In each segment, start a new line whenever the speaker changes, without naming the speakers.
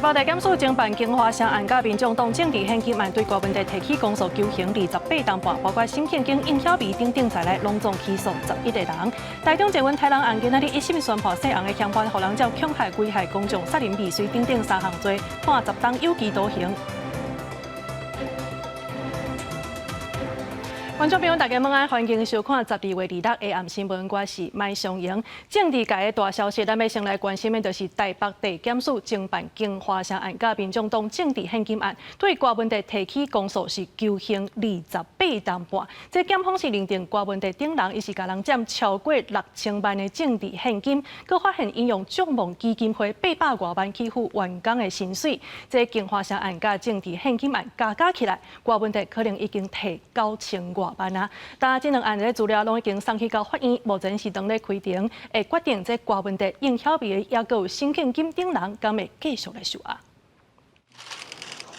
北地檢署偵辦京華城案佮民眾黨政治獻金案，對郭文哲提起公訴求刑28冬半，包括沈慶京、應曉薇等等在內，攏總起訴11個人。台中捷運刣人案今仔日一審宣判姓洪的嫌犯，予人照恐嚇、危害公眾、殺人未遂等等三項罪，判10冬有期徒刑。觀眾朋友，大家午安，歡迎收看12月26下暗新聞，我是麥尚瑩。政治界的大消息，咱欲先來關心的，就是台北地檢署偵辦京華城案佮民眾黨政治獻金案，對郭文哲提起公訴是求刑28冬半。這檢方是認定郭文哲等人，伊是共人佔超過6000萬的政治獻金，閣發現𪜶用眾望基金會800外萬去付員工的薪水。這京華城案佮政治獻金案加加起來，郭文哲可能已經提9000外萬啊！但這兩案的資料攏已經送去到法院，目前是當咧開庭，會決定這郭文哲、應曉薇抑閣有沈慶金等人，敢會繼續來受押。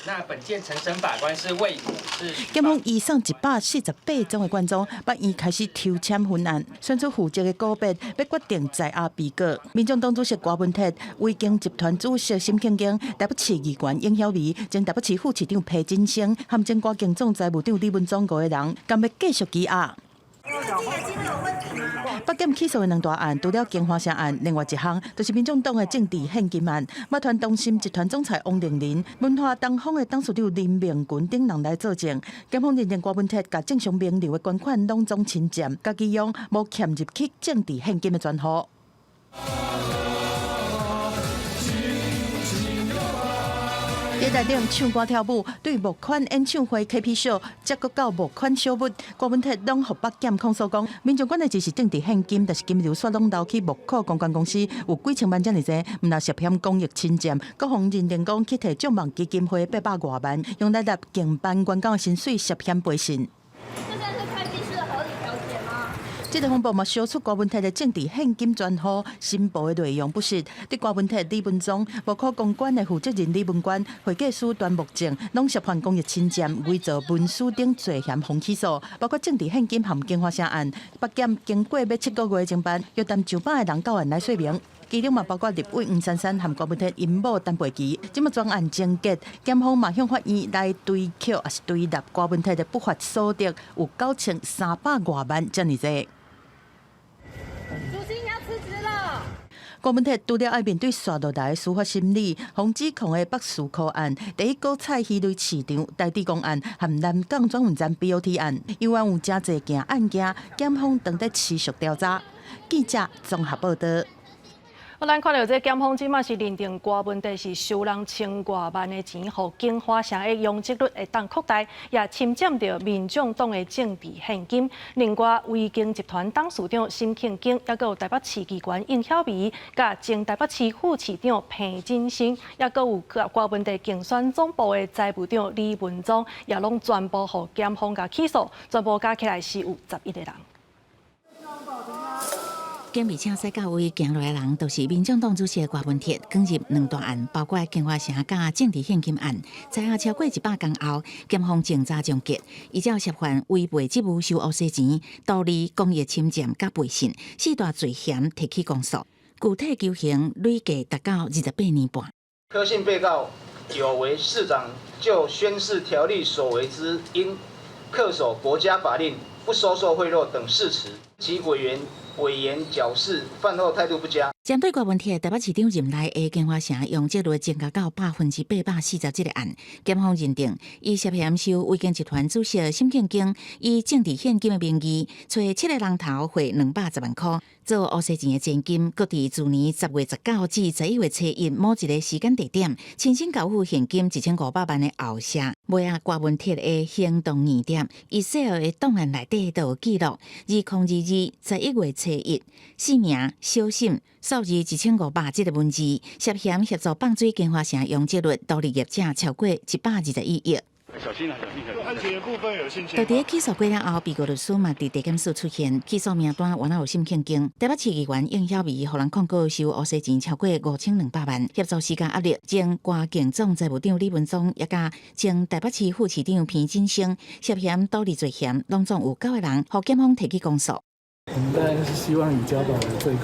那本件承審法官是魏武，是
檢方移送148宗的卷宗，法院開始抽籤分案，選出負責的股別，欲決定在押被告。民眾黨主席郭文鐵、維京集團主席沈慶京、台北市議員應曉薇、前台北市副市長裴錦生、和前高警總財務長李文忠五個人，敢欲繼續羈押？北檢起訴的兩大案，除了京華城案，另外一項就是民眾黨的政治獻金案。馬團東森集團總裁王玲玲、文化東方的董事長林明群等人來作證。檢方認定郭文鐵共正常名流的捐款攏總侵佔，家己用無欠入去政治獻金的專戶。佇台頂唱歌跳舞，對募款演唱會 KP 秀，才閣到募款小物，郭文鐵攏予北檢控訴講，民眾管的只是政治獻金，但是金流煞攏流去募款公關公司，有幾千萬遮爾濟，毋但涉嫌公益侵佔，閣予認定講去提眾望基金會800外萬，用來納競班員工的薪水，涉嫌背信。這個風暴嘛，燒出郭文鐵的政治獻金專戶申報的內容不實，對郭文鐵、李文忠、募款公關的負責人李文官、會計師端木正，攏涉犯公益侵佔、偽造文書等罪嫌，予起訴，包括政治獻金和京華城案，北檢經過欲7個月偵辦，約談上百個人到案來說明，其中嘛包括立委黃珊珊和郭文鐵𪜶某陳佩琪。這馬全案終結，檢方嘛向法院來追扣，抑是追納郭文鐵的不法所得有9300外萬遮爾濟。
主席，你要辭職了。
郭文鐵除了愛面對紲落來的司法審理，予指控的北士科案、第一果菜魚類市場台豬公案和南港轉運站 BOT 案，猶原有誠濟件案件，檢方當咧持續調查。記者綜合報道。
咱看著這檢方這馬是認定郭文哲是收人千外萬的錢，予京華城的容積率會當擴大，也侵佔著民眾黨的政治獻金。另外，維京集團董事長沈慶京，抑閣有台北市議員應曉薇，佮前台北市副市長彭錦生，抑閣有郭文哲競選總部的財務長李文忠，也攏全部予檢方共起訴，全部加起來是有11個人。
警備車駛到位行落來人，都是民眾黨主席郭文鐵，捲入兩大案，包括京華城佮政治獻金案，在押超過100工後，檢方偵查終結，依照涉犯違背職務收烏西錢、盜利、公益侵佔佮背信四大罪嫌提起公訴，具體求刑累計達到28年半。
柯姓被告有違市長就宣誓條例所為之應恪守國家法令、不收受賄賂等誓詞及委員委員矯釋犯後態度不佳。
針對郭文鐵台北市長任內的京華城容積率增加到840%這個案，檢方認定伊涉嫌收維京集團主席沈慶京以政治獻金的名義，揣七个人頭匯210萬箍做烏西錢的前金，閣佇去年10月19至11月初一某一个時間地點，親身交付現金1500萬的後謝，尾仔郭文鐵的行動疑點，Excel 的檔案內底都有記錄，2022十一月初一，姓名小沈。數字1500這个文字，涉嫌協助放水京華城容積率，圖利業者超過121億。
小心啊！小心！
案情的部分有信心。
佇咧起訴過了後，被告律師嘛佇地檢署出現，起訴名單原來有沈慶京，台北市議員應曉薇予人控告收烏西錢超過5200萬，協助施加壓力，前高警總財務長李文忠，也佮前台北市副市長彭錦生涉嫌圖利罪嫌，攏總有九個人予檢方提起公訴。
我們當然是希望以交保為最高。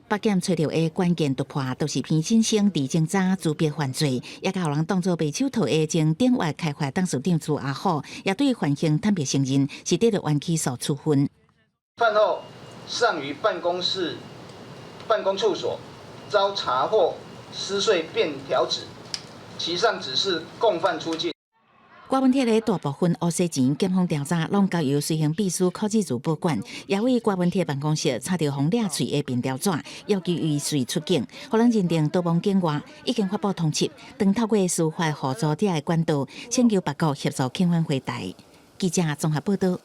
北檢揣著的關鍵突破，就是彭振聲佇偵查資別犯罪，也共予人當做白手套的前鼎越開發董事長朱阿虎，也對犯行坦白承認，是得著冤起訴處分。
犯後尚於辦公室、辦公處所遭查獲撕碎便條紙，其上指示共犯出境。
郭文鐵的大部分烏洗錢，檢方調查攏交由隨行秘書柯志如保管，也為郭文鐵辦公室查著予掠喙的便條紙，要求伊隨出境，予人認定逃亡境外，已經發布通緝，當透過司法互助者的管道，請求別國協助遣返回台。記者綜合報道。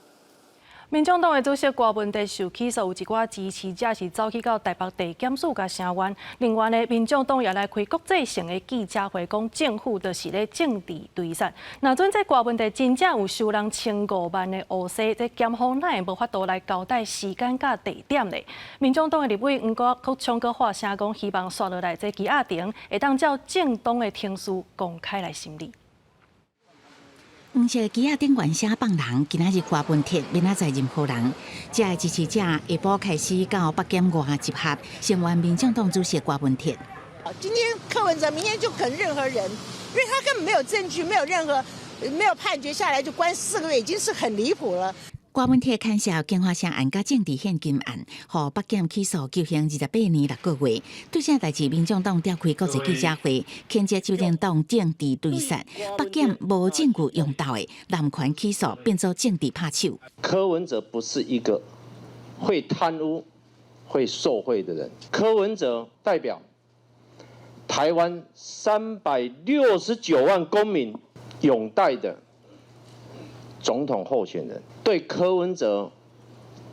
民眾黨的主席郭文哲受起訴，有一寡支持者是走去到台北地檢署共聲援。另外呢，民眾黨也來開國際性的記者會，講政府就是咧政治追殺。若準這郭文哲真正有收人千五萬的烏洗，這檢方哪會無法度來交代時間佮地點咧？民眾黨的立委黃國昌閣發聲講，希望紲落來這羈押庭會當照正當的程序公開來審理。
黃色旗仔頂懸寫放人，今仔日郭文鐵明仔載任何人。遮的支持者下晡開始到北檢外集合，聲援民眾黨主席郭文鐵。
今天柯文哲，明天就可能任何人，因為他根本沒有證據，沒有任何沒有判決下來就關4個月，已經是很離譜了。
郭文鐵牽涉京華城案佮政治獻金案，予北檢起訴求刑28年6個月。對這代誌，民眾黨召開國際記者會，譴責執政黨政治追殺，北檢無證據用鬥的濫權起訴，變做政治拍手。
柯文哲不是一個會貪污、會受賄的人。柯文哲代表台灣369萬公民擁戴的總統候選人，對柯文哲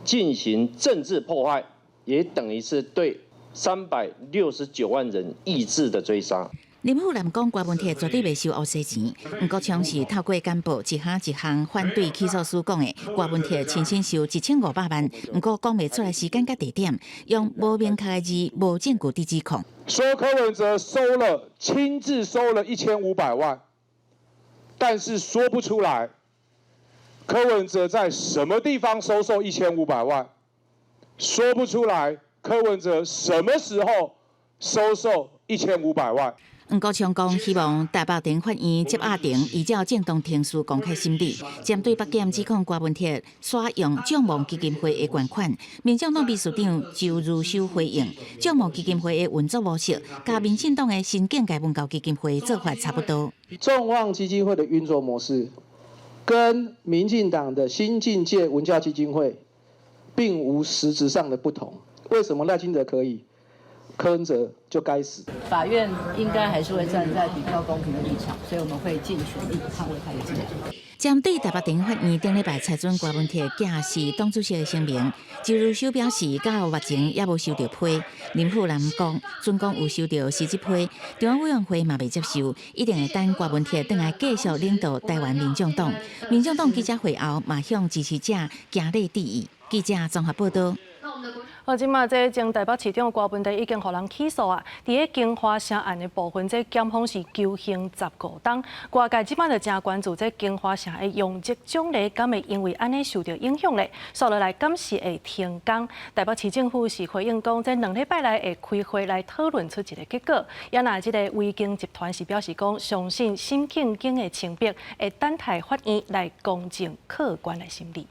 進行政治迫害，也等於是對369萬人意志的追殺。
林富南講，郭文鐵絕對袂收烏洗錢，毋過卻是透過簡報一項一項反對起訴書講的，郭文鐵親身收1500萬，毋過講袂出來時間佮地點，用無明確的字、無證據佇指控。
說柯文哲收了，親自收了一千五百萬，但是說不出來。柯文哲在什麼地方收受一千五百萬？說不出來。柯文哲什麼時候收受一千五百萬？
黃國昌講，希望台北地法院接押庭依照正當程序公開審理，針對北檢指控郭文鐵使用眾望基金會的捐款，民眾黨秘書長周如修回應，眾望基金會的運作模式，佮民進黨的新境界文教基金會做法差不多。
眾望基金會的運作模式，跟民進黨的新境界文教基金會並無實質上的不同。為什麼賴清德可以，柯文哲就該死？
法院應該還是會站在比較公平的立場，所以我們會盡全力捍衛他的自由。
針對台北地法院頂禮拜裁准郭文鐵寄是黨主席的聲明，周如修表示，到目前猶無收著批。林富南講，準講有收著實質批，中央委員會嘛未接受，一定會等郭文鐵轉來繼續領導台灣民眾黨。民眾黨記者會後，嘛向支持者行禮致意。記者綜合報道。
好，這馬這前台北市長郭文鐵已經予人起訴啊！佇咧京華城案的部分，這檢方是求刑15冬。外界這擺就誠關注這京華城的容積獎勵，敢會因為按呢受著影響咧？紲落來敢是會停工？台北市政府是回應講，這2禮拜內會開會來討論出一個結果。也若這個維京集團是表示講，相信沈慶京的清白，會等待法院來公正客觀來審理。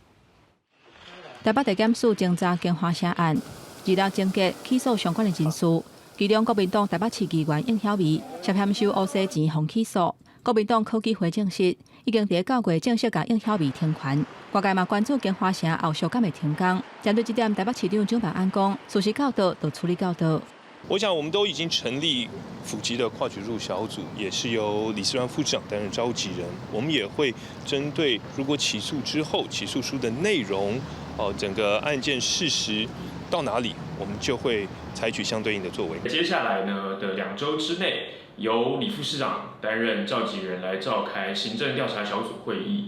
台北地檢署偵查京華城案，二六終結起訴相關的人士，其中國民黨台北市議員應曉薇涉嫌收烏洗錢，予起訴。國民黨考紀會證實，已經佇九月正式共應曉薇停權。外界嘛關注京華城後續敢會停工。針對這點，台北市長蔣萬安講，事實到佗就處理到佗。
我想，我們都已經成立府級的跨局處小組，也是由李四川副市長擔任召集人。我們也會針對如果起訴之後，起訴書的內容，哦，整個案件事實到哪裡，我們就會採取相對應的作為。
接下來呢的2週之內，由李副市長擔任召集人來召開行政調查小組會議，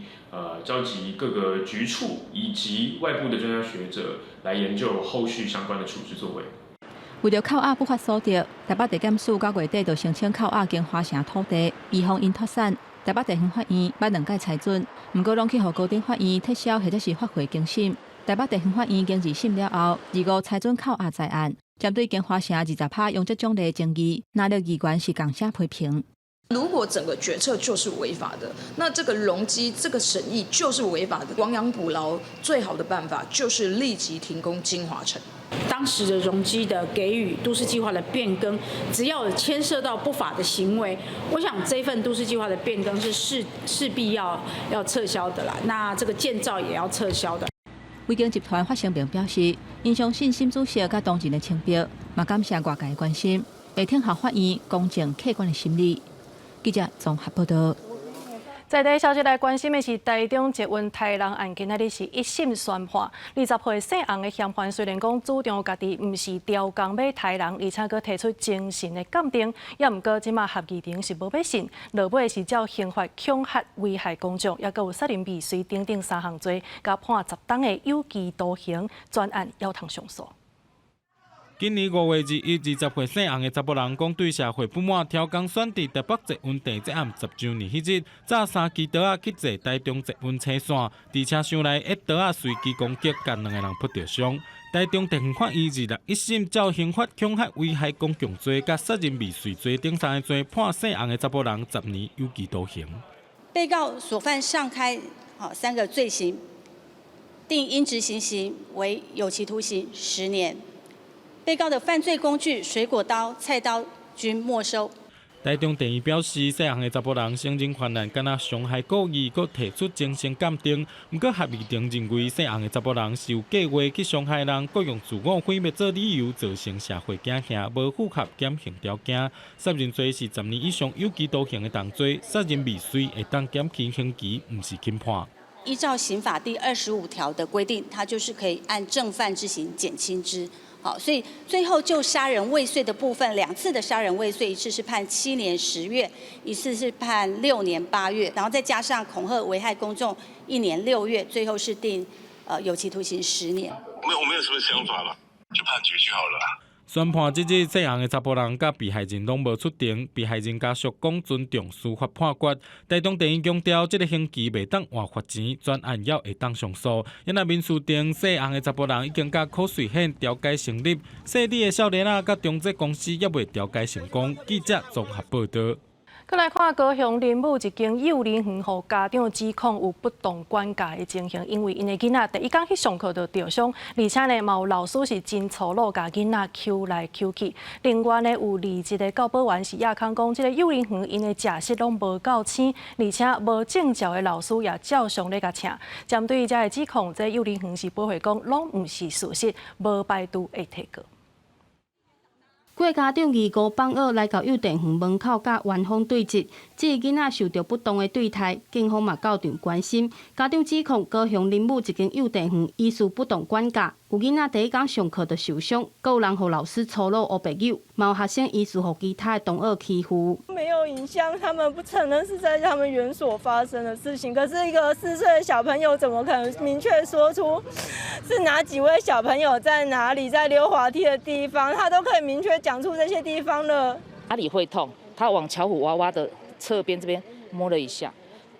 召集各個局處以及外部的專家學者來研究後續相關的處置作為。
為著扣押不法所得，台北地檢署九月底就申請扣押京華城土地，預防𪜶脫產。台北地方法院捌兩擺裁准，毋過攏去予高等法院撤銷或者是發回重審。台北地方法院經二審了後，二五裁准扣押在案。針對京華城20趴容積獎勵爭議，藍綠議員是共聲批評。
如果整個決策就是違法的，那這個容積、這個審議就是違法的。亡羊補牢最好的辦法就是立即停工京華城。
當時的容積的給予、都市計劃的變更，只要有牽涉到不法的行為，我想這份都市計劃的變更是勢必要撤銷的啦。那這個建造也要撤銷的。
維京集團發聲明表示，𪜶相信沈主席佮當事人的清白，嘛感謝外界的關心，會聽候法院公正客觀的審理。記者綜合報道。
在地消息來關心的是台中捷運刣人案，今仔日是一審宣判。20歲姓洪的嫌犯雖然講主張家己毋是刁工欲刣人，而且閣提出精神的鑑定，也毋過這馬合議庭是無欲信，落尾是照刑法恐嚇危害公眾，抑閣有殺人未遂等等三項罪，共判10冬的有期徒刑，全案猶通上訴。
今年5月21，20歲姓洪的查埔人講對社會不滿，刁工選佇台北捷運地鐵案10週年彼日，紮三支刀仔去坐台中捷運車線，佇車廂內一刀仔隨機攻擊，共兩個人撲著傷。台中地方法院26一審照刑法恐嚇危害公共罪、佮殺人未遂罪等三個罪，判姓洪的查埔人10年有期徒刑。
被告所犯上開三個罪行，定應執行刑為有期徒刑10年。被告的犯罪工具水果刀、菜刀均沒收。
台中地院表示，姓洪的查埔人承認犯案，敢若傷害故意，閣提出精神鑑定。毋過合議庭認為，姓洪的查埔人是有計劃去傷害人，閣用自我毀滅做理由，造成社會驚嚇，無符合減刑條件。殺人罪是10年以上有期徒刑的重罪，殺人未遂會當減輕刑期，毋是輕判。
依照刑法第25條的規定，他就是可以按正犯之刑減輕之。好，所以最後就殺人未遂的部分，兩次的殺人未遂，一次是判7年10月，一次是判6年8月，然後再加上恐嚇危害公眾1年6月，最後是定有期徒刑十年。
沒有，我沒有什麼想法了，就判決就好了。
宣判這日，姓洪的查埔人佮被害人攏無出庭，被害人家屬講尊重司法判決。台中地院強調，這个刑期袂當換罰錢，全案猶會當上訴。因為民事庭姓洪的查埔人已經佮柯瑞憲調解成立，姓李的少年仔佮中捷公司猶未調解成功。記者綜合報道。
閣來看高雄林武一間幼兒園，予家長指控有不當管教的情形，因為𪜶的囡仔第一工去上課就著傷，而且呢，嘛有老師是真粗魯，共囡仔搝來搝去。另外呢，有離職的教保員是亞康講，這个幼兒園𪜶的食食攏無夠青，而且無證照的老師也照常咧共請。針對這个指控，這幼兒園是駁回講，攏毋是事實，無排除會提告。
幾个家長義務放學來到幼稚園門口，佮園方對質，指囡仔受著不當的對待，警方嘛到場關心。家長指控高雄林武一間幼稚園疑似不當管教，有囡仔第一工上課就受傷，閣有人予老師粗魯烏白毆，嘛有學生疑似予其他的同學欺負。
沒有影像，他們不承認是在他們園所發生的事情。可是，一個4歲的小朋友怎麼可能明確說出是哪幾位小朋友在哪裡，在溜滑梯的地方，他都可以明確講出這些地方了。
哪裡會痛？他往巧虎娃娃的側邊這邊摸了一下。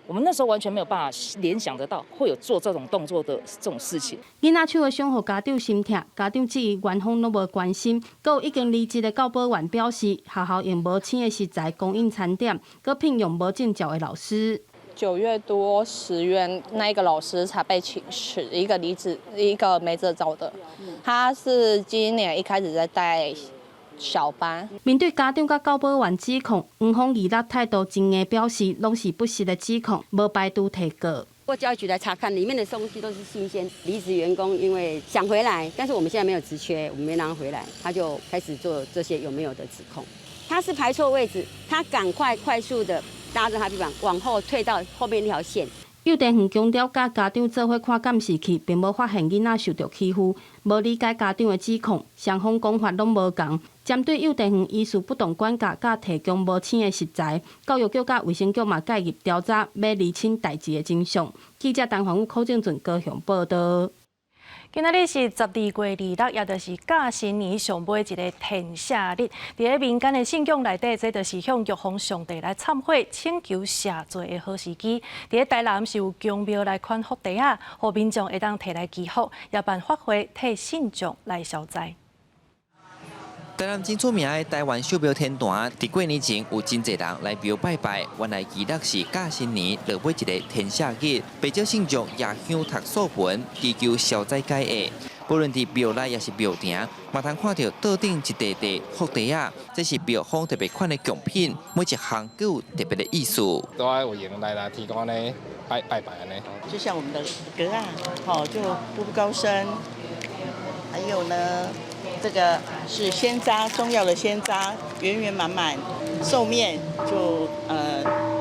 我們那時候完全沒有辦法聯想得到會有做這種動作的這種事情。
囡仔手的傷予家長心痛，家長質疑園方攏無關心。閣有已經離職的教保員表示，學校用無青的食材供應餐點，閣聘用無證照的老師。
9月多10月，那一個老師才被請辭，一個離職，一個沒證照的。他是今年一開始在帶小班。
面對家長佮教保員指控，園方26態度真硬，表示攏是不實的指控，無排除提告。
過教育局來查看，裡面的東西都是新鮮。離職員工因為想回來，但是我們現在沒有職缺，我們沒讓他回來，他就開始做這些有沒有的指控。他是排錯位置，他趕快快速的搭着他臂膀往後退到後面那條線。
幼稚園強調，佮家長做伙看監視器，並無發現囡仔受著欺負，無理解家長的指控，雙方講法攏無仝。針對幼稚園疑似不當管教，佮提供無青的食材，教育局佮衛生局嘛介入調查，欲釐清代誌的真相。記者陳宏宇、柯正俊高雄報道。
今仔日是12月26，也就是甲新年上尾一个天赦日。佇咧民間的信仰內底，這就是向玉皇上帝來懺悔、請求赦罪的好時機。佇咧台南是有宮廟來款福袋仔，予民眾會當提來祈福，也辦法會替信眾來消災。
台南真出名的台灣秀廟天壇，佇過年前有真濟人來廟拜拜。原來期六是甲新年落尾一个天赦日，不少信眾攑香讀素文，祈求消災解厄。無論佇廟內抑是廟埕，嘛通看著桌頂一塊塊福袋仔，這是廟方特別款的貢品，每一項閣有特別的意思。
都愛有閒來啦，天公按呢拜拜拜按呢。
就像我們的閣仔，吼，就步步高升，還有呢。這個是鮮渣，中藥的鮮渣，圓圓滿滿，壽面就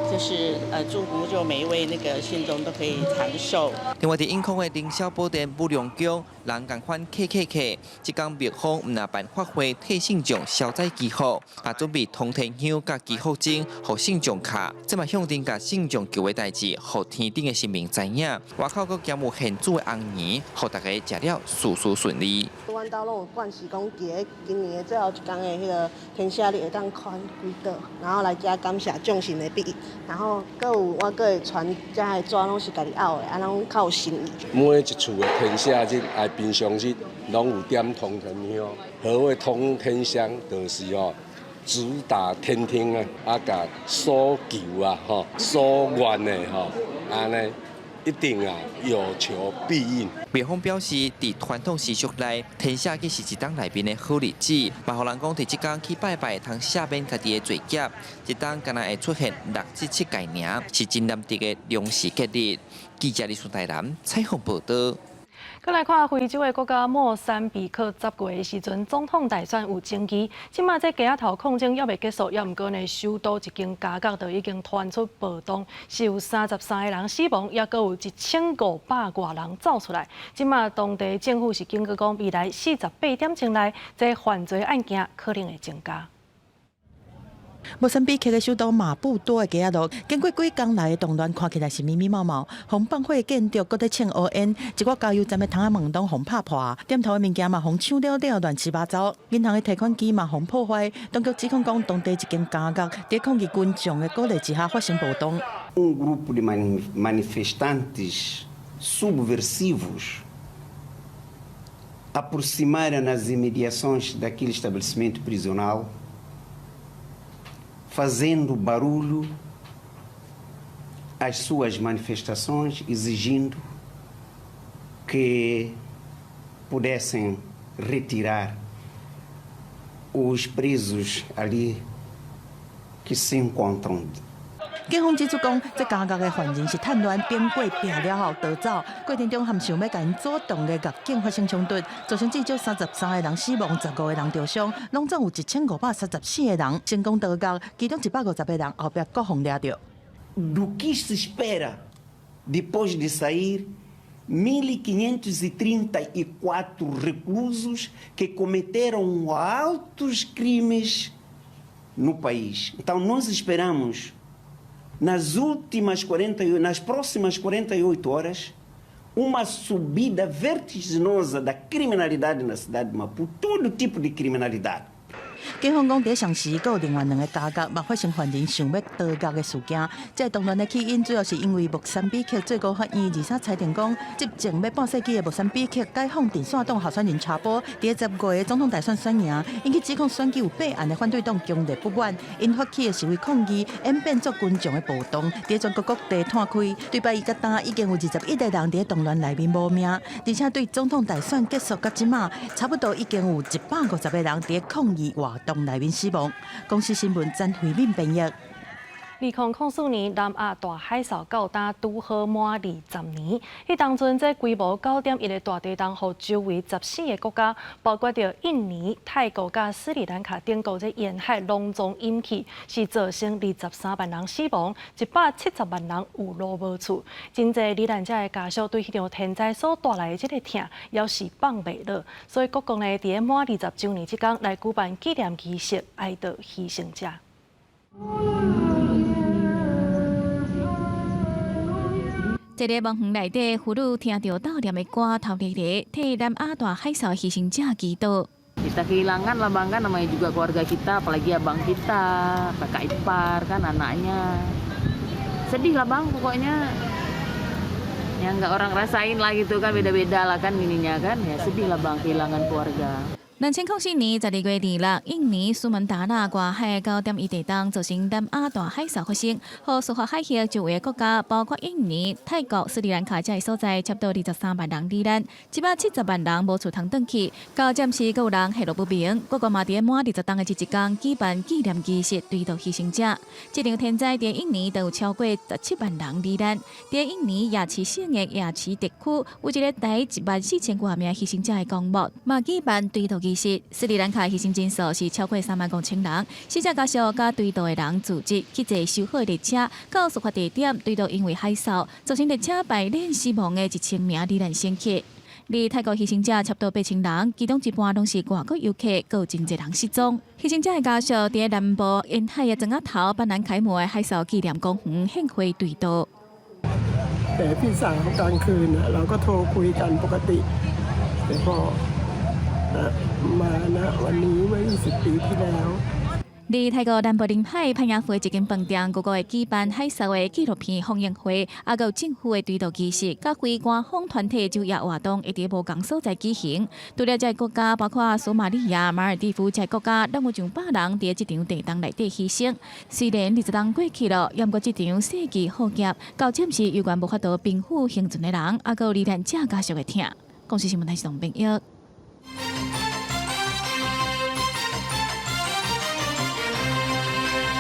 就是祝福就每一位那個信眾都可以長壽。
另外，佇永康的凌霄寶殿武龍宮，人仝款客客客，這工廟方毋但辦法會替信眾消災祈福，也準備通天香佮祈福針，予信眾敲，這嘛向徵共信眾求的代誌，予天頂的神明知影。外口閣兼有現煮的紅圓，予大家食了事事順利。
阮兜攏有慣勢講，佇咧今年的最後一工的彼个天赦日會當牽幾桌，然後來遮感謝眾神的庇佑，然後閣有我閣會傳遮的紙攏是家己拗的，按呢攏較有心意。
每一厝的天赦日，愛平常日攏有點通天香。何謂通天香？就是哦，直達天聽啊，啊，共所求啊，吼，所願的吼，按呢。一定啊，有求必應。
廟方表示，佇傳統習俗內，天赦日是一冬內面的好日子，嘛予人講佇這工去拜拜，通赦免家己的罪孽。一冬敢若會出現六至七屆爾，是真難得的良時吉日。記者李順台南採訪報導。
閣來看非洲的國家莫桑比克，10月的時陣，總統大選有爭議。這馬這街仔頭抗爭猶未結束，猶毋過呢，首都一間監獄就已經傳出暴動，是有33個人死亡，猶閣有1500外人走出來。這馬當地政府是警告講，未來48點鐘內，這犯罪案件可能會增加。
莫桑比克的首都馬布多的街仔路，經過幾工來的動亂，看起來是密密麻麻，予放火的建築閣咧衝烏煙，一寡加油站的窗仔門攏予拍破，店頭的物件嘛予搶了了亂七八糟，銀行的提款機嘛予破壞。當局指控講，當地一間監獄佇抗議群眾的鼓勵之下發生暴動。
Um grupo de manifestantes subversivos aproximaram nas imediações daquele estabelecimento prisional, fazendo barulho as suas manifestações, exigindo que pudessem retirar os presos ali que se encontram.
警方指出講，這監獄的犯人是趁亂經過拚了後逃走，過程中和想欲共𪜶阻擋的獄警發生衝突，造成至少33個人死亡，15個人著傷，攏總有1534個人成功逃獄，其中150個人後壁閣予掠著。
Do que se espera depois de sair 1534 reclusos que cometeram altos crimes no país? Então nós esperamos nas últimas 48, nas próximas 48 horas, uma subida vertiginosa da criminalidade na cidade de Maputo, todo tipo de criminalidade.
警方講，佇上時閣有另外兩个監獄嘛發生犯人想欲逃獄的事件。這動亂的起因主要是因為莫桑比克最高法院23裁定講，執政欲半世紀的莫桑比克解放陣線黨候選人查波，佇10月的總統大選選贏，引起指控選舉有弊案的反對黨強烈不滿，引發起的示威抗議演變做群眾的暴動，佇全國各地湠開。對拜一到今已經有21個人佇動亂內面無命，而且對總統大選結束到這馬，差不多已經有150個人佇抗議活動內面死亡。公視新聞曾慧敏編譯。
2004年南亞大海嘯到今拄好滿20年，彼當陣這規模9.1的大地動，予周圍14个國家，包括著印尼、泰國佮斯里蘭卡等國這沿海攏總淹去，是造成23萬人死亡，170萬人有路無厝。真濟罹難者的家屬對彼場天災所帶來的這个疼，猶是放袂落。所以各國呢，佇咧滿20週年這工來舉辦紀念儀式，哀悼犧牲者。
佇咧墓園內底，婦女聽著悼念的歌，頭日咧替南亞大海嘯犧牲者祈禱。
Kita kehilangan lah bang kan namanya juga keluarga kita, apalagi abang kita, kakak ipar kan anaknya. Sedih lah bang pokoknya. Yang nggak orang rasain lah gitu kan beda-beda lah kan ininya kan. Ya sedih lah bang kehilangan keluarga.
2004年12月26，印尼蘇門答臘外海9.1地動造成南亞大海嘯發生，予事發海域周圍國家，包括印尼、泰國、斯里蘭卡這个所在，差不多23萬人罹難，170萬人無厝通轉去。到暫時閣有人下落不明。各國嘛佇滿20冬的這一工舉辦紀念儀式，追悼犧牲者。這場天災佇印尼都有超過17萬人罹難。佇印尼亞齊省的亞齊地區，有一個台1萬4千外名犧牲者的公墓，嘛舉辦追悼儀式。斯里蘭卡犧牲人數是超過3萬5千人，死者家屬佮追悼的人組織去坐修好的列車到事發地點，追悼因為海嘯造成列車敗輪死亡的1000名罹難乘客。而泰國犧牲者差不多8000人，其中一半攏是外國遊客，閣有真濟人失蹤。犧牲者的家屬佇南部沿海的莊仔頭班蘭凱姆的海嘯紀念公園獻花追悼。
แต่พี่สาวกลางคืนเราก็โทรคุยกันปกติแต่พอมาณวันนี้เมื่อ20ปีที่แล้ว
佇泰國南部臨海攀牙府的一間飯店，閣會舉辦海嘯的紀錄片放映會，抑閣有政府的追悼儀式，佮非官方團體晝夜活動會佇無仝所在舉行。除了這个國家，包括索馬里亞、馬爾地夫這个國家，攏有上百人佇這場地動內底犧牲。雖然20冬過去了，毋過這場世紀浩劫，到暫時猶原無法度平復幸存的人，抑閣有罹難者家屬的疼。公視新聞台是董炳玉。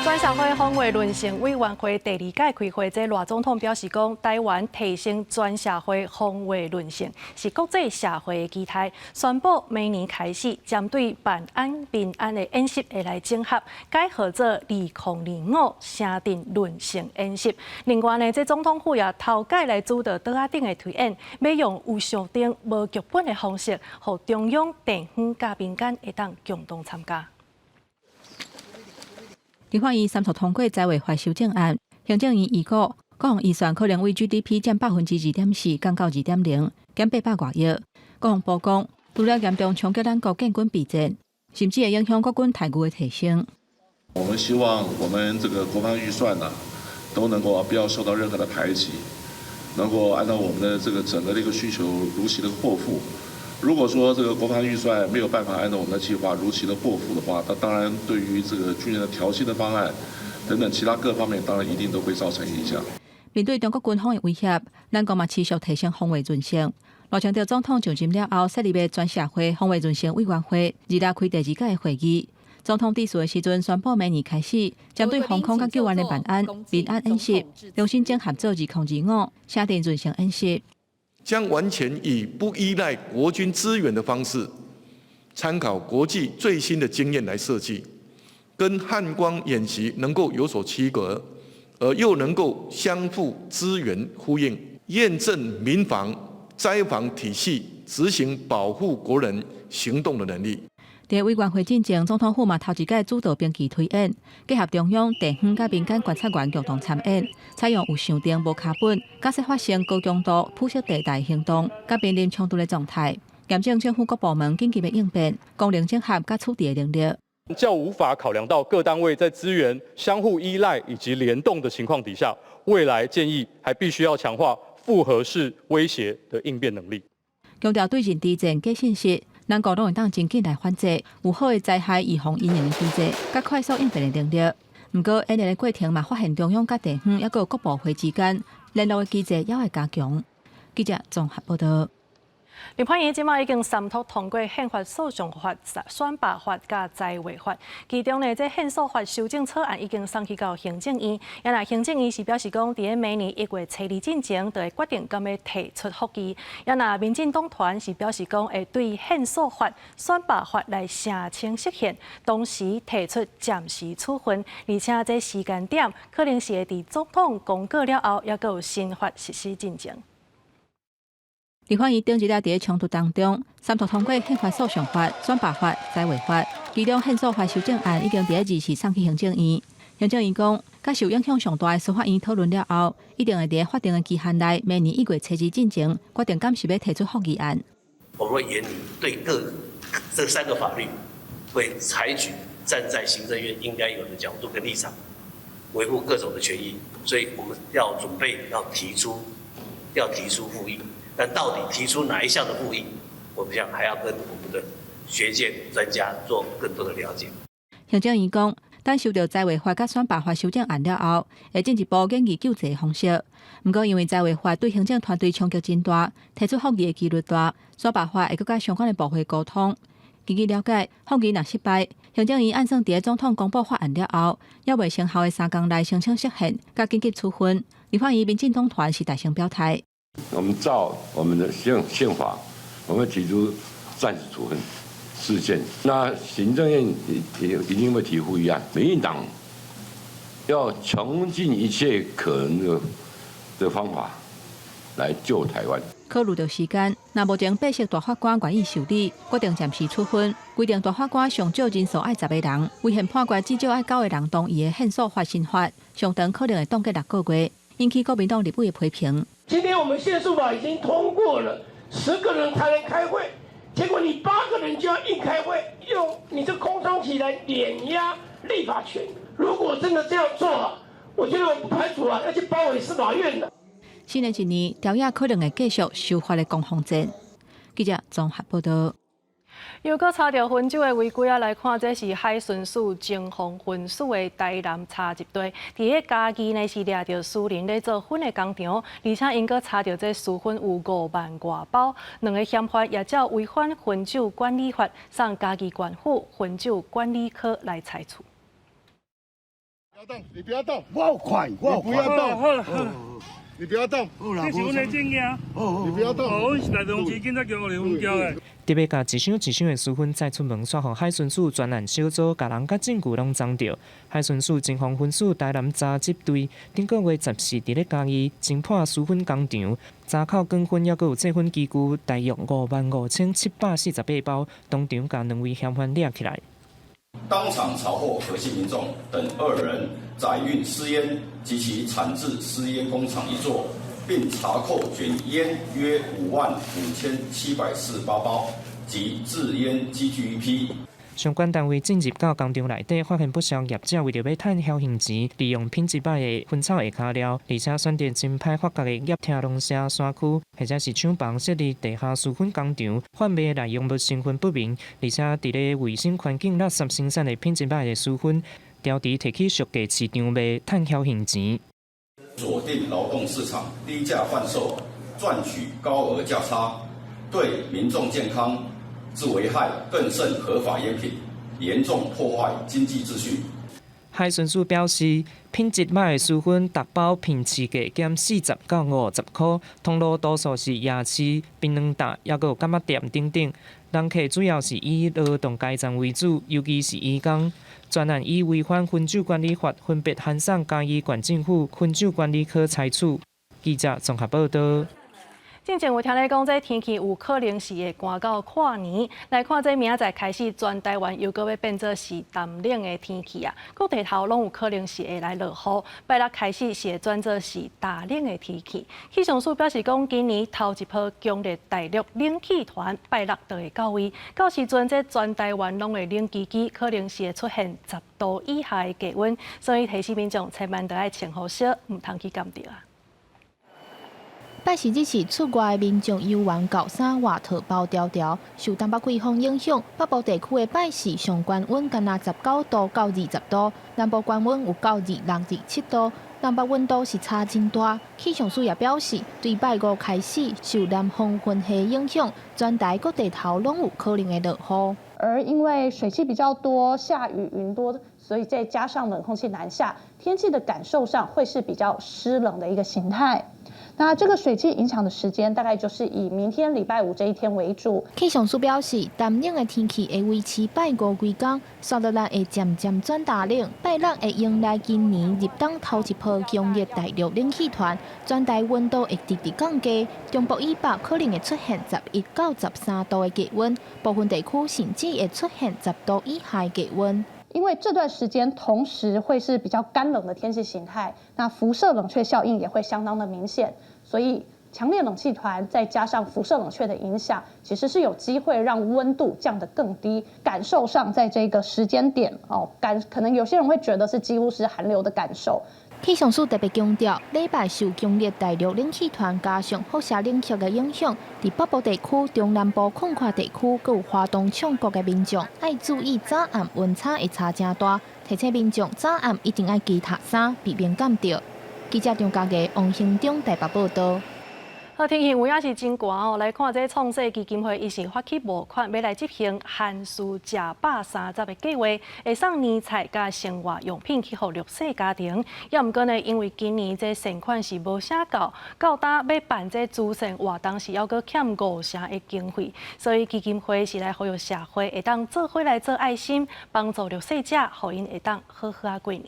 全社會防衛論成委員會第二屆開會，這賴總統表示講，台灣提升全社會防衛韌性是國際社會的期待。宣布明年開始，針對萬安民安的演習會來整合，改號做2025城鎮韌性演習。另外呢，這總統府也頭擺來主導桌仔頂的推演，欲用有上定無劇本的方式，予中央、地方佮民間會當共同參加。
立法院三讀通過災衛法修正案，行政院預估國防預算可能為 GDP 佔2.4%降到2.0，減800外億。國防部講，除了嚴重衝擊咱國建軍備戰，甚至會影響國軍待遇的提升。
我們希望我們這個國防預算呢，都能夠不要受到任何的排擠，能夠按照我們的這個整個的一個需求如期的獲付。如果說這個國防預算沒有辦法按照我們的計劃如期的獲付的話，那當然對於這個軍人的調薪的方案等等其他各方面，當然一定都會造成影響。
面對中國軍方的威脅，咱國嘛持續提升防衛韌性。賴清德總統就任了後，設立的全社會防衛韌性委員會，二六開第二屆的會議。總統致辭的時陣宣布，明年開始針對防空佮救援的萬安、民安演習，重新整合做2025城鎮韌性演習。
將完全以不依賴國軍資源的方式，參考國際最新的經驗來設計，跟漢光演習能夠有所區隔，而又能夠相互支援呼應，驗證民防災防體系執行保護國人行動的能力。
佇委員會進前，總統府嘛頭一擺主導兵棋推演，結合中央、地方佮民間觀察員共同參演，採用有想定無腳本，假設發生高強度灰色地帶行動，佮瀕臨衝突的狀態，驗證政府各部門緊急的應變、功能整合佮處置的能力。
較無法考量到各單位在資源相互依賴以及聯動的情況底下，未來建議還必須要強化複合式威脅的應變能力。
強調對認知戰假信息，咱國攏會當真緊來反制，有好的災害預防因應的機制，佮快速應變的能力。毋過演練的過程嘛，發現中央佮地方抑閣有各部會之間聯絡的機制猶會加強。記者綜合報道。
立法院這馬已經三讀通過憲法訴訟法、選罷法佮災衛法，其中呢，這憲訴法修正草案已經送去到行政院。啊若行政院是表示講，佇咧明年1月初2進前，就會決定敢欲提出覆議。啊若民進黨團是表示講，會對憲訴法、選罷法來聲稱釋憲，同時提出暫時處分，而且這時間點可能是會佇總統公告了後，猶閣有新法實施進前。
立法院頂日仔佇咧衝突當中，三讀通過憲法訴訟法、選罷法、災衛法，其中憲訴法修正案已經佇咧24送去行政院。行政院講，佮受影響上大的司法院討論了後，一定會佇咧法定的期限內，明年1月初2進前，決定敢是欲提出覆議案。
我們會研擬對各這三個法律，會採取站在行政院應該有的角度跟立場，維護各種的權益。所以我們要準備要提出覆議。但到底提出哪一項的覆議，我們想還要跟我們的學界專家做更多的了解。
行政院講，等收著在位法佮選罷法修正案了後，會進一步研議救濟方式。毋過，因為在位法對行政團隊衝擊真大，提出覆議的機率大，選罷法會閣佮相關的部會溝通。根據了解，覆議若失敗，行政院按算佇總統公布法案了後，猶未生效的3工內申請釋憲，佮緊急處分。立法院民進黨團是大聲表態。
我們照我們的憲法，我們提出暫時處分釋憲。那行政院也一定會提覆議案。民進黨要窮盡一切可能的方法來救台灣。
考慮著時間，若目前八席大法官願意受理，決定暫時處分。規定大法官上少人數愛10個人，違憲判決至少愛九個人同意的憲訴法新法，上長可能會凍結6個月，引起國民黨立委的批評。
今天我們憲訴法已經通過了，10個人才能開會，結果你八個人就要硬開會，用你這空窗期來碾壓立法權。如果真的這樣做啊，我覺得我不排除啊要去包圍司法院的。
新的一年，朝野可能會繼續修法的攻防戰。記者綜合報道。
又閣查著薰酒的違規啊！來看，這是海巡署偵防薰署的台南查緝隊，佇咧嘉義呢是掠著私人咧做薰的工廠，而且𪜶閣查著這私薰有5萬外包，兩个嫌犯也照違反薰酒管理法，送嘉義縣府薰酒管理科來裁處。
不要動，你不要動，我快，我不要動。你不要動，
這是阮的證件。
你不要動。
哦，阮是台中市警察局來分局的。
特別共一箱一箱的私薰載出門，煞予海巡署專案小組共人佮證據攏摠著。海巡署偵防分署台南查緝隊頂個月14佇咧嘉義偵破私薰工廠，查扣捲薰，猶閣有製薰機具，大約55,748包，當場共兩位嫌犯掠起來。
當場查獲何姓民眾等二人載運私菸及其產製私菸工廠一座，並查扣卷菸約55,748包及製菸機具一批。
相關單位進入到工廠內底，發現不少業者為著欲趁僥倖錢，利用品質歹的薰草下跤料，而且選擇真歹發覺的葉聽農舍山區，或者是廠房設立地下私薰工廠，販賣內容物成分不明，而且佇咧衛生環境垃圾生產的品質歹的私薰，調低提去俗價市場賣，趁僥倖錢。
鎖定勞動市場，低價販售，賺取高額價差，對民眾健康之危害更勝合法菸品，嚴重破壞經濟秩序。
海巡署表示，品質歹的私薰，逐包騙市價減40到50塊，通路多數是夜市、檳榔擔，猶閣有柑仔店等等。人客主要是以勞動階層為主，尤其是移工。專案以違反薰酒管理法，分別函送嘉義縣政府薰酒管理科裁處。記者綜合報道。
進前有聽咧講，這天氣有可能是會寒到跨年。來看這明仔載開始，全台灣又閣欲變做是澹冷的天氣啊！各地頭攏有可能是會來落雨。拜六開始是會轉做是大冷的天氣。氣象署表示講，今年頭一波強烈大陸冷氣團拜六就會到位，到時陣這全台灣攏會冷吱吱，可能是會出現10度以下的低溫，所以提醒民眾千萬著愛穿予少，毋通去感著啊！
拜四日是出外的民眾猶原厚衫外套包牢牢，受東北季風影響，北部地區的拜四上懸溫干焦19度到20度，南部懸溫有到26、27度，南北溫度是差真大。氣象署也表示，對拜五開始受南方雲系影響，全台各地頭攏有可能會落雨。
而因為水汽比較多，下雨雲多，所以再加上冷空氣南下，天氣的感受上會是比較濕冷的一個形態。那這個水汽影響的時間，大概就是以明天禮拜五這一天為主。
氣象署表示，澹冷的天氣會維持拜五規工，紲落來會漸漸轉大冷。拜六會迎來今年入冬頭一波強烈大陸冷氣團，全台溫度會直直降低，中部以北可能會出現11到13度的低溫，部分地區甚至會出現10度以下的低溫。
因為這段時間同時會是比較乾冷的天氣形態，那輻射冷卻效應也會相當的明顯，所以強烈冷氣團再加上輻射冷卻的影響，其實是有機會讓溫度降得更低。感受上，在這個時間點哦，感可能有些人會覺得是幾乎是寒流的感受。
氣象署特別強調，禮拜受強烈大陸冷氣團加上輻射冷卻的影響，佇北部地區、中南部廣闊地區，閣有花東縱谷的民眾，愛注意早暗溫差會差誠大，提醒民眾早暗一定愛加罩衫，避免感著。記者張家傑、王興中台北報道。
好，天氣有影是真寒哦。來看這創世基金會，伊是發起募款，欲來執行寒暑食飽三十的計劃，會送年菜佮生活用品去予弱勢家庭。也毋過呢，因為今年這善款是無啥夠，到今欲辦這慈善活動是猶閣欠五成的經費，所以基金會是來呼籲社會會當做伙來做愛心，幫助弱勢者，予𪜶會當好好仔過年。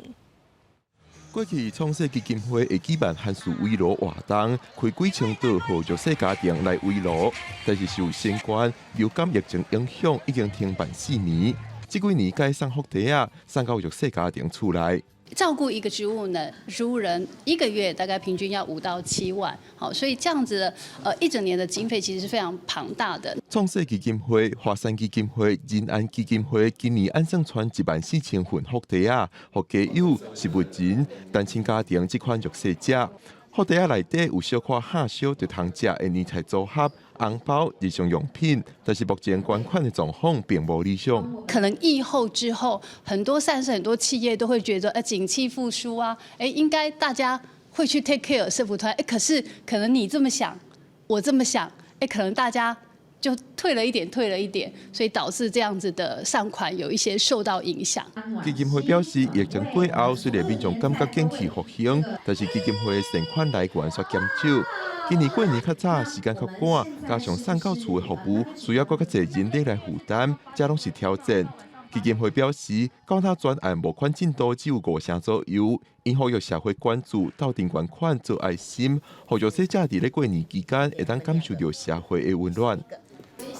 過去創世基金會會舉辦寒暑圍爐活動，開幾千桌予弱勢家庭來圍爐，但是受新冠流感疫情影響，已經停辦4年。這幾年改送福袋仔，送到弱勢家庭厝內。
照顧一個植物呢，植物人一個月大概平均要5到7萬，好，所以這樣子，一整年的經費其實是非常龐大的。
創世基金會、華山基金會、仁安基金會今年按算傳14,000份福袋仔，予家有、植物人、單親家庭這款弱勢者。福袋仔內底有小可下燒就通食的年菜組合、紅包、日常用品，但是目前捐款的狀況並無理想。
可能疫後之後，很多善事、很多企業都會覺得，景氣復甦啊，應該大家會去 take care 社福團，可是可能你這麼想，我這麼想，可能大家就退了一點，退了一點，所以導致這樣子的善款有一些受到影響。
基金會表示，疫情過後，雖然民眾感覺景氣復興，但是基金會善款來源煞減少。今年過年較早，時間較趕，加上送到厝的服務需要閣較濟人力來負擔，這攏是挑戰。基金會表示，到今專案募款進度只有五成左右，𪜶呼籲社會關注，鬥陣捐款做愛心，予弱勢者佇咧過年期間會當感受著社會的溫暖。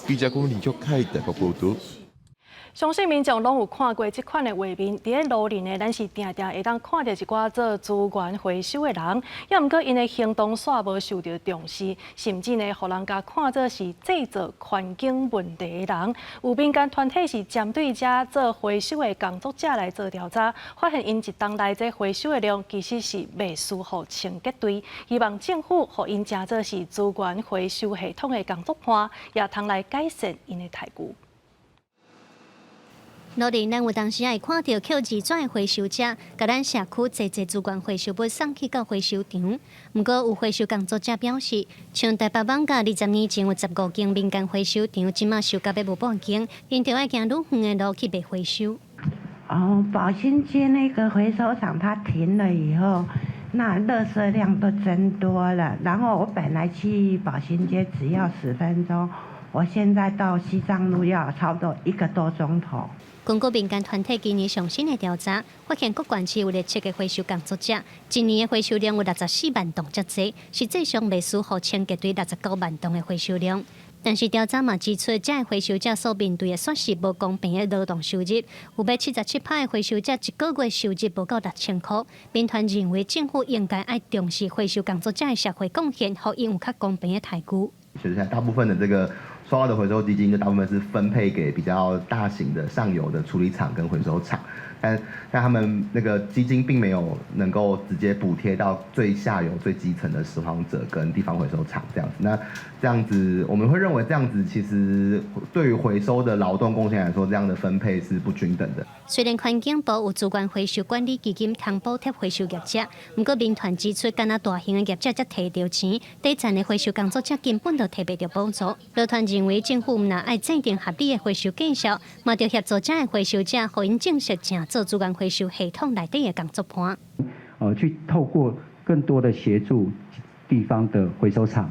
記者講林玉凱台北報導。
相信民眾攏有看過這款的畫面，佇咧路林呢，咱是定定會當看著一寡做資源回收的人，也毋過𪜶的行動煞無受著重視，甚至呢，予人共看做是製造環境問題的人。有民間團體是針對遮做回收的工作者來做調查，發現𪜶一冬內這回收的量其實是袂輸予清潔隊，希望政府予𪜶成做是資源回收系統的工作伴，也通來改善𪜶的待遇。
路林，咱有當時會看著抾字紙的回收者，共咱社區濟濟資源回收物送去到回收場。毋過有回收工作者表示，像台北艋舺20年前有15間民間回收場，這馬收甲欲無半間，𪜶著愛行愈遠的路去賣回收。
哦，寶興街那個回收廠它停了以後，那垃圾量都增多了。然後我本來去寶興街只要10分鐘，我現在到西藏路要差不多一個多鐘頭。
根據民間團體今年上新的調查，發現各縣市有67個回收工作者，一年的回收量有64萬噸遮濟，實際上袂輸予清潔隊69萬噸的回收量。但是調查嘛指出，這个回收者所面對的煞是無公平的勞動收入，有欲77%的回收者一個月收入無夠6000箍。民團認為政府應該愛重視回收工作者的社會貢獻，予𪜶有較公平的待遇。
其實大部分的這個收到的回收基金，就大部分是分配給比較大型的上游的處理廠跟回收廠，但他們那個基金並沒有能夠直接補貼到最下游、最基層的拾荒者跟地方回收廠這樣子。那這樣子，我們會認為這樣子其實對於回收的勞動貢獻來說，這樣的分配是不均等的。
雖然環境部有資源回收管理基金通補貼回收業者，毋過民團指出，干焦大型的業者才提著錢，底層的回收工作者根本就提袂著補助。勞團認為政府毋但愛制定合理的回收價數，嘛著協助遮的回收者，予𪜶正式成做資源回收系統內底的工作伴。
去透過更多的協助地方的回收廠，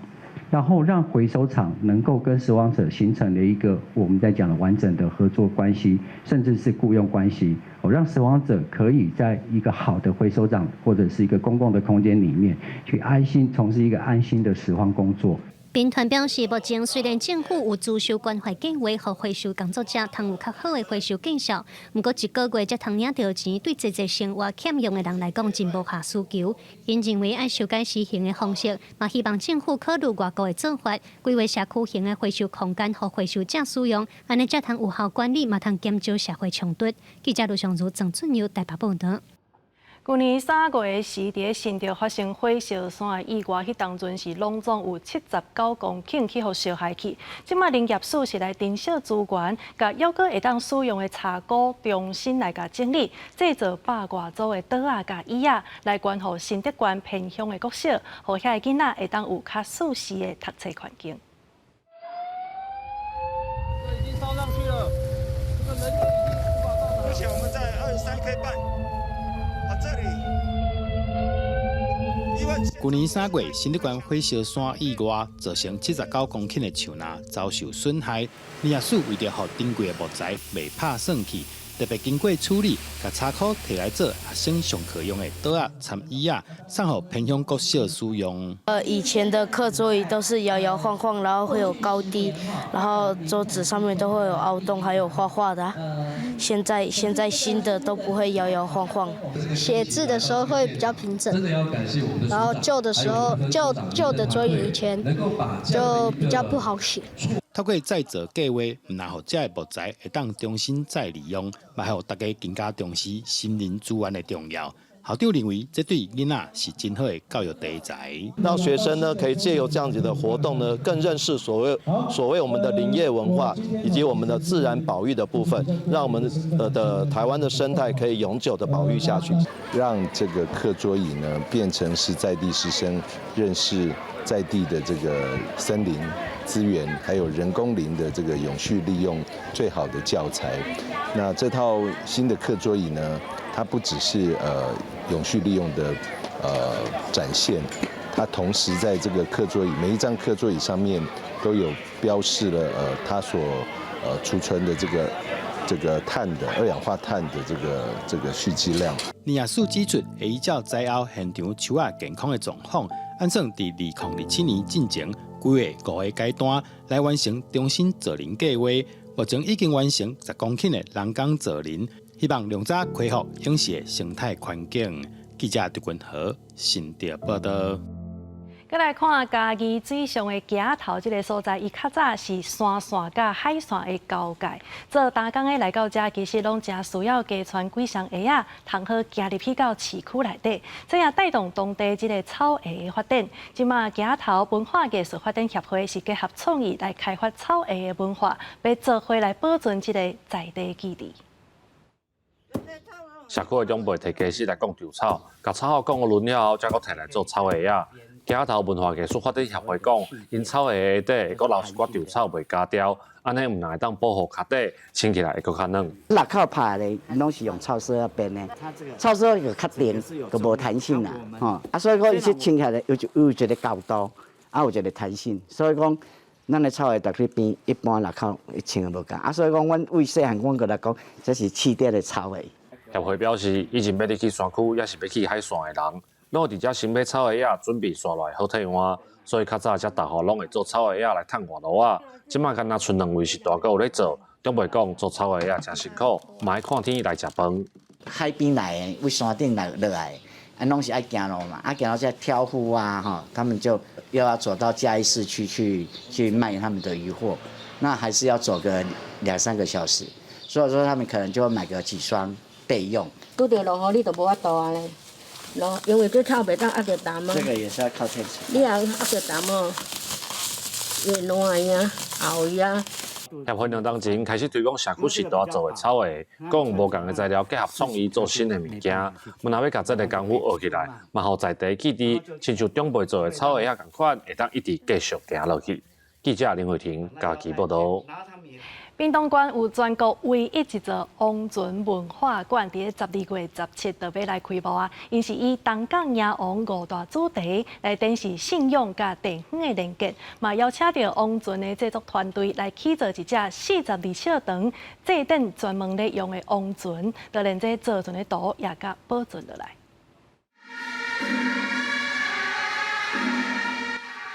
然後讓回收廠能夠跟拾荒者形成了一個我們在講的完整的合作關係，甚至是僱傭關係，讓拾荒者可以在一個好的回收廠或者是一個公共的空間裡面，去安心從事一個安心的拾荒工作。
民團表示，目前雖然政府有資收關懷計劃，予回收工作者通有較好的回收價數，毋過一個月才通領著錢，對濟濟生活欠用的人來講，真無下需求。𪜶認為愛修改施行的方式，嘛希望政府考慮外國的做法，規劃社區型的回收空間，予回收者使用，按呢才通有效管理，嘛通減少社會衝突。記者盧尚如、鄭俊佑台北報導。
舊年3月時，佇新竹發生火燒山的意外，彼當陣是攏總有79公頃去予燒害去。這擺林業署是來珍惜資源，共猶閣會當使用的柴菇重新來共整理，製造百外組的桌仔佮椅仔，來關護新竹縣偏鄉的國小，予遐个囡仔會當有較舒適的讀冊環境。
已經燒上去了，這個人已經無法到達。目前我們在23K 半。這裡。
舊年3月，新竹縣火燒山意外，造成79公頃的樹林遭受損害。林業署為著予珍貴的木材袂拍散去，特別經過處理，共柴箍提來做學生上課用的桌仔、摻椅仔，送予偏鄉國小使用。
以前的課桌椅都是搖搖晃晃，然後會有高低，然後桌子上面都會有凹洞，還有畫畫的。現在新的都不會搖搖晃晃。
寫字的時候會比較平整，然後舊的時候舊的桌椅以前就比較不好寫。
透過再造計劃，毋但予這个木材會當重新再利用，嘛予大家更加重視森林資源的重要。校長認為，這對囡仔是真好的教育題材。
讓學生呢可以借由這樣子的活動呢，更認識所謂我們的林業文化以及我們的自然保育的部分，讓我們的台灣的生態可以永久的保育下去。
讓這個課桌椅呢變成是在地師生認識在地的這個森林資源，還有人工林的這個永續利用最好的教材。那這套新的課桌椅呢，它不只是永續利用的展現，它同時在這個課桌椅每一張課桌椅上面都有標示了它所儲存的這個碳的二氧化碳的這個蓄積量。
林業署指出，會依照災後現場樹仔健康的狀況，按算佇2027年進前規劃五個階段來完成重新造林計劃。目前已經完成10公頃的人工造林，希望量早恢復永續的生態環境。記者陳君和新竹報道。
閣來看嘉義水上的墘頭這个所在，伊較早是山線佮海線的交界。做擔工的來到遮，其實攏誠需要加穿幾雙鞋仔，通好行入去到市區內底。這也帶動當地這个草鞋的發展。這馬墘頭文化藝術發展協會是結合創意來開發草鞋的文化，欲做伙來保存這个在地記憶。
社區的長輩提家私來講稻草，共草仔講個輪了後，才閣提來做草鞋仔。墘頭文化藝術發展協會講，𪜶草鞋底會閣留一寡稻草袂咬掉，按呢毋但會當保護跤底，穿起來會閣較軟。
蚋口拍的攏是用草索仔編的，草索就較硬，就無彈性啦，吼。啊，所以講伊這穿起來有一個厚度，啊有一個彈性，所以講咱的草鞋逐去編，一般蚋口穿的無仝。啊，所以講阮為細漢，阮閣來講，這是試著的草鞋。
協會表示，以前欲入去山區，抑是欲去海線的人，攏佇遮先買草鞋仔，準備紲落來好替換。所以較早遮大戶攏會做草鞋仔來趁外路仔。這馬干焦賰兩位是大哥有咧做，長輩講做草鞋仔誠辛苦，嘛愛看天來食飯。
海邊來的，為山頂來落來，啊，攏是愛行路嘛，啊，行路這挑夫啊，吼，他們就又要走到嘉義市區去賣他們的漁貨，那還是要走個兩三個小時，所以說他們可能就會買個幾雙備用。
拄著落雨，你就無法度啊咧。落，因為這草袂當壓著澹啊。
這個也是要靠天吃。
你若壓著澹哦，會爛呀，後呀。
協會兩冬前開始推廣社區時代做的草鞋，閣用無仝的材料結合創意做新的物件。毋但欲共這个功夫學起來，嘛予在地記憶，親像長輩做的草鞋仔仝款，會當一直繼續行落去。記者林慧婷嘉義報導。
屏東縣有全國唯一一座王船文化館，佇咧12月17就欲來開幕啊！𪜶是以東港迎王五大主題來展示信仰佮地方的連結，嘛邀請著王船的製作團隊來起造一隻42尺長、祭典專門咧用的王船，就連這造船的圖也共保存落來。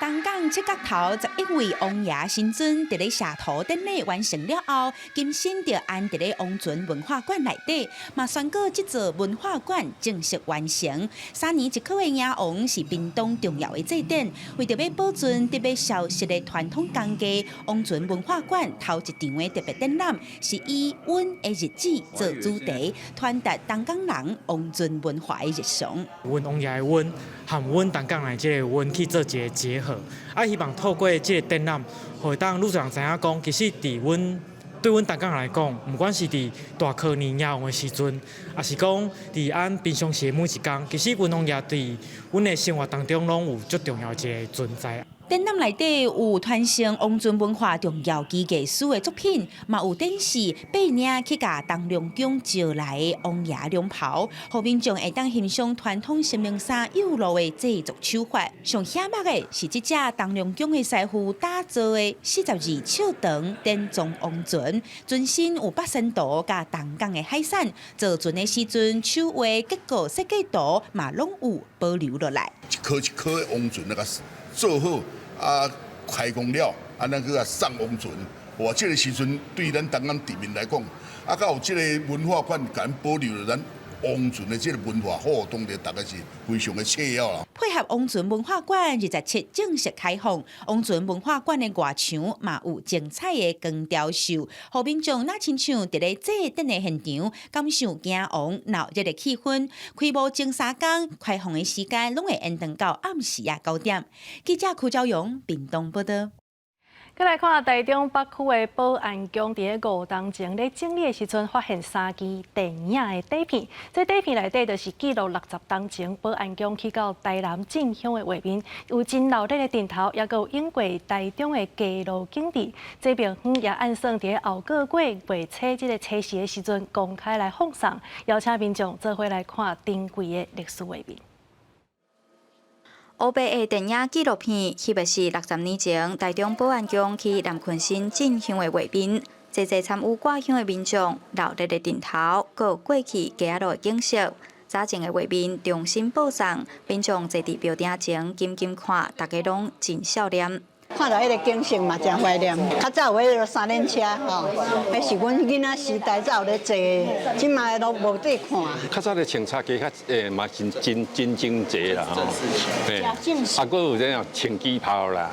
東港
港七角頭11位王爺神尊佇咧謝塗典禮完成了後，金身就安佇咧王船文化館內底，嘛宣告這座文化館正式完成。3年一考的迎王是屏東重要的祭典，為著欲保存得欲消失的傳統工藝，王船文化館頭一場的特別展覽是以阮的日子做主題，傳達東港人王船文化的日常。
阮王爺的阮和阮東港人這個阮去做一個結合，啊，希望透過這個展覽，予會當愈濟人知影講，其實佇阮對阮東港人來講，毋管是佇大科年迎王的時陣，抑是講佇按平常時的每一工，其實阮王爺佇阮的生活當中攏有足重要一個存在。
展覽內底有傳承王船文化重要技藝師的作品，嘛有展示八領去共東龍宮招來的王爺龍袍，予民眾會當欣賞傳統神明衫幼路的製作手法。上顯目的是這隻東龍宮的師傅打造的42尺長典裝王船，船身有八仙圖佮東港的海產，造船的時陣手畫結構設計圖嘛攏有保留落來。
一顆一顆的王船那個做好。啊，開工了，啊，咱去共送王船，哇！這個時陣對咱東港鎮民來講，啊，閣有這個文化館，共咱保留著咱王船的這個文化，好，當然大家是非常的切要啦。
配合王船文化館27正式開放，王船文化館的外牆嘛有精彩的光雕秀，予民眾若親像佇咧祭典的現場，感受迎王鬧熱的氣氛。開幕前3工，開放的時間攏會延長到暗時仔9點。記者柯昭勇屏東報導。
閣來看台中北區的保安宮，佇咧5冬前咧整理的時陣，發現三支電影的底片。這底片內底就是記錄60冬前保安宮去到台南進香的畫面，有真鬧熱的陣頭，抑閣有影過台中的街路景致。這廟方也按算佇咧後個月月初這個初四的時陣公開來放送，邀請民眾做伙來看珍貴的歷史畫面。
烏白的電影紀錄片，翕的是60年前台中保安宮去南鯤鯓進香的畫面。濟濟參與掛香的民眾，鬧熱的陣頭，閣有過去街仔路的景色。早前的畫面重新播送，民眾坐佇廟埕前緊緊看，大家攏真笑臉。
看著彼个景色嘛，誠懷念。較早有彼个三輪車吼，彼是阮囡仔時代才有咧坐，這擺攏無得看。
較早的穿插機較嘛真真真整齊啦吼，對，啊，閣有這樣穿旗袍啦。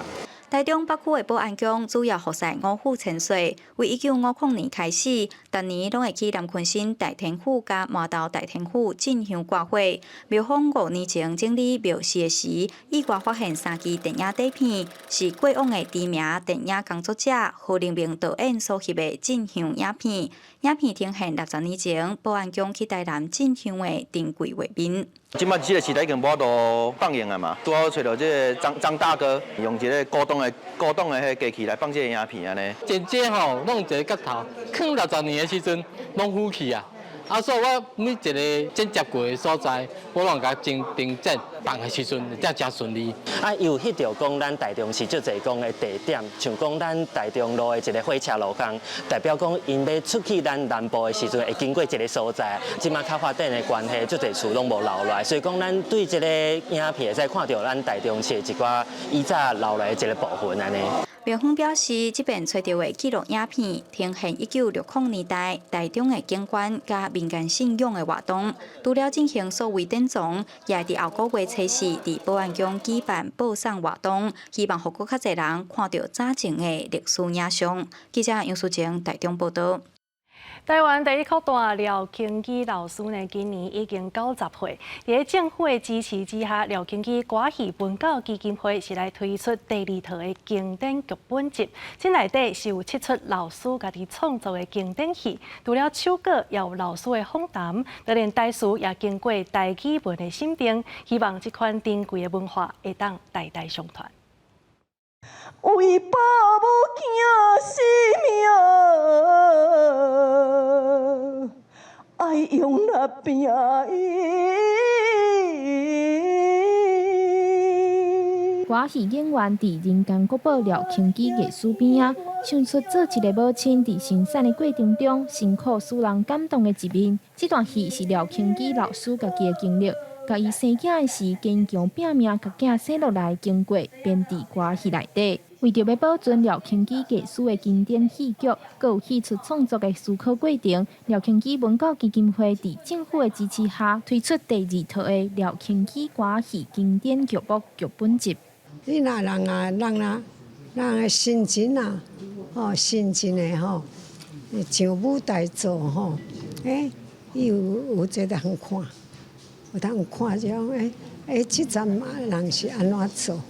台中北區的保安宮主要服侍五府千歲，為1950年開始，逐年攏會去南鯤鯓大天府佮麻豆大天府進香掛火。廟方5年前整理廟事的時，意外發現三支電影底片，是過往的知名電影工作者何立明導演所翕的進香影片。影片呈現60年前保安宮去台南進香的珍貴畫面。
這擺這個時代已經無法度放映啊嘛，拄好揣著這個張張大哥用一個古董的彼個機器來放這個影片按呢。
真正吼，攏有一个角頭，囥60年的時陣，攏腐去啊。啊，所以我每一个剪接過的所在，我攏共整平整，放的時陣才誠順利。
啊，又翕著講咱台中市足濟講的地點，像講咱台中路的一個火車路口，代表講𪜶欲出去咱南部的時陣會經過這个所在。這擺較發展的關係，足濟厝攏無留落來，所以講咱對這个影片會使看著咱台中市一寡以早留落來的一個部分按呢。
廟方表示，這遍揣著的紀錄影片，呈現1960年代台中的景觀佮民間信仰的活動。除了進行數位典藏，也會佇後個月初四佇保安宮舉辦播送活動，希望予閣較濟人看著早前的歷史影像。記者楊淑靜台中報導。
台灣第一擴大廖慶基老師呢，今年已經90歲。佇政府的支持之下，廖慶基歌戲文教基金會是來推出第二套的經典劇本集。這內底是有七齣老師家己創作的經典戲，除了手稿，也有老師的訪談，就連台詞也經過台語文的審定，希望這款珍貴的文化會當代代相傳。
為爸母囝性命，愛用力拼伊。
歌戲演員佇人間國寶廖慶基藝術邊仔，唱出做一个母親佇生產的過程中辛苦使人感動的一面。這段戲是廖慶基老師家己的經歷。共伊生囝的時，堅強拼命共囝生落來，經過編佇歌仔戲內底。為著欲保存廖慶基藝術的經典戲劇，閣有戲出創作的思考過程，廖慶基文教基金會佇政府的支持下，推出第二套的廖慶基歌戲經典劇目劇本集。
你若人啊，人啊，人的心情啊，吼，心情的吼，上舞台做吼，欸，伊有這通看，有通看這種欸欸，這陣人是按怎做？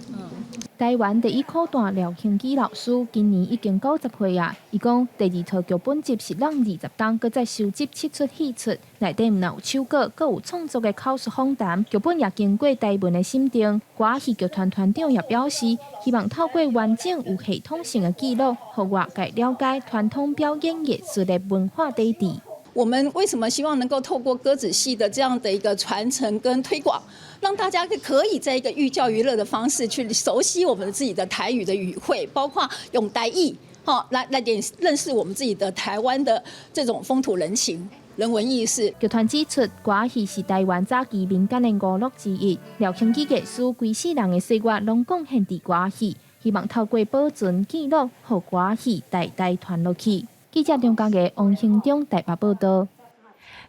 台灣第一苦旦廖慶基老師今年已經90歲啊！伊講第二套劇本集是攏20冬，閣再收集七齣戲出，內底毋但有手稿，閣有創作的口述訪談，劇本也經過台文的審定。歌仔戲劇團團長也表示，希望透過完整有系統性的記錄，予外界了解傳統表演藝術的文化底蘊。
我們為什麼希望能夠透過歌仔戲的這樣的一個傳承跟推廣，讓大家可以在一個寓教於樂的方式去熟悉我們自己的台語的語彙，包括用台語，哈，來點認識我們自己的台灣的這種風土人情、人文意識。
劇團指出，歌仔戲是台灣早期民間的娛樂之一，廖慶基藝師規世人的歲月攏貢獻佇歌仔戲，希望透過保存記錄，予歌仔戲代代傳落去。記者張家傑、王興中台北報道。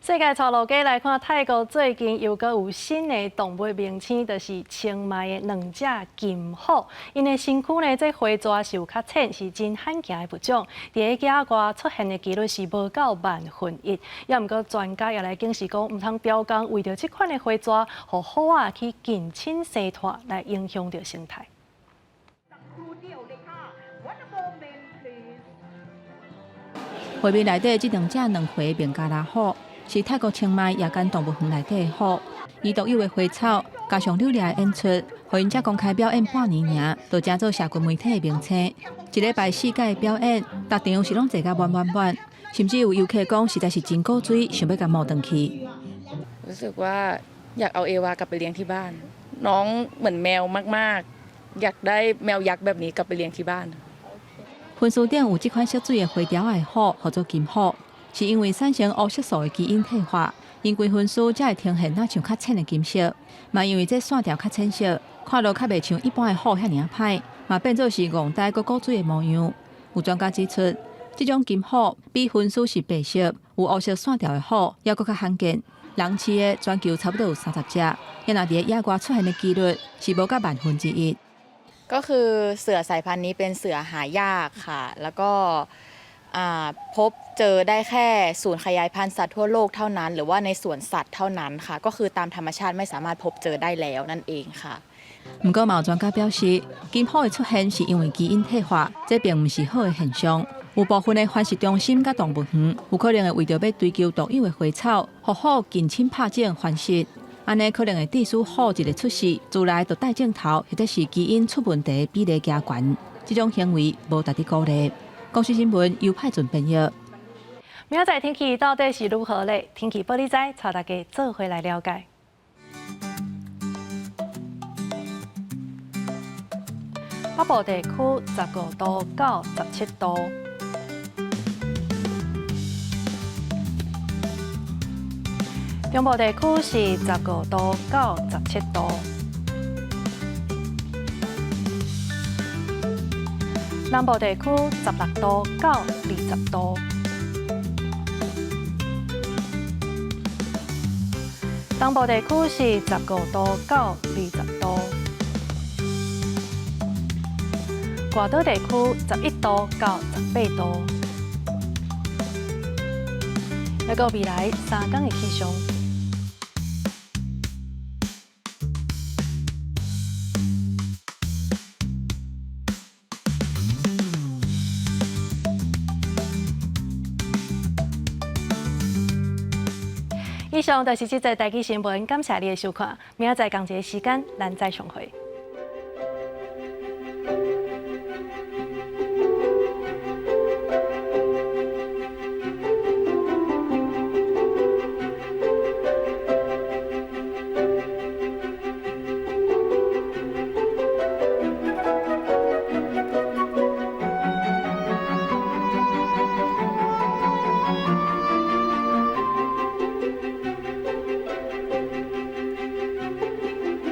世界帶路家來看，泰國最近又閣有新的動物明星，就是清邁的兩隻金虎。𪜶的身軀呢，這花蛇是有較淺，是真罕見的物種。佇野外出現的幾率是無到萬分一。也毋過專家也來警示講，毋通刁工為著這款的花蛇，予虎仔去近親生湠來影響著生態。
畫面內底這兩隻兩回孟加拉虎，是泰國清邁夜間動物園內底的虎。伊獨有的花草，加上扭掠的演出，予𪜶才公開表演半年爾，就成做社群媒體的明星。一禮拜四屆的表演，逐場是攏坐甲滿滿滿，甚至有遊客講實在是真古錐，想欲共摸轉去。
รู้สึกว่าอยากเอาเอวากลับไปเลี้ยงที่บ้านน้องเหมือนแมวมากๆอยากได้แมวยักษ์แบบนี้กลับไปเลี้ยงที่บ้าน
分书顶有這款色水的花雕的虎，號做金虎，是因為產生烏色素的基因退化，𪜶規分屍才會呈現若像較淺的金色。嘛因為這線條較淺色，看落較袂像一般的虎遐爾仔歹，嘛變做是戇呆閣古錐的模樣。有專家指出，這種金虎比分屍是白色、有烏色線條的虎，猶閣較罕見。人飼的全球差不多有30隻，也若佇野外出現的幾率是無到萬分之一。
ก็คือเสือสายพันธุ์นี้เป็นเสือหายากค่ะแล้วก็พบเจอได้แค่ศูนย์ขยายพันธุ์สัตว์ทั่วโลกเท่านั้นหรือว่าในสวนสัตว์เท่านั้นค่ะก็คือตามธรรมชาติไม่สามารถพบเจอได้แล้วนั่นเองค่ะ
毋過嘛有專家表示，金虎的出現是因為基因退化，這並毋是好的現象。有部分的繁殖中心佮動物園，有可能會為著欲追求獨有的花草，予虎近親拍種繁殖。按呢可能會致使虎一个出世，自來就帶種頭，或者是基因出問題比例加懸，這種行為無值得鼓勵。公視新聞由派准編譯。
明仔載天氣到底是如何咧？天氣報你知，帶大家做伙來了解。北部地區15度到17度。中部地區是15度到17度，南部地區16度到20度，東部地區是15度到20度，外島地區11度到18度。來到未來3天的氣象。以上就是這節台語新聞，感謝你的收看。明仔載仝一个時間，咱再相會。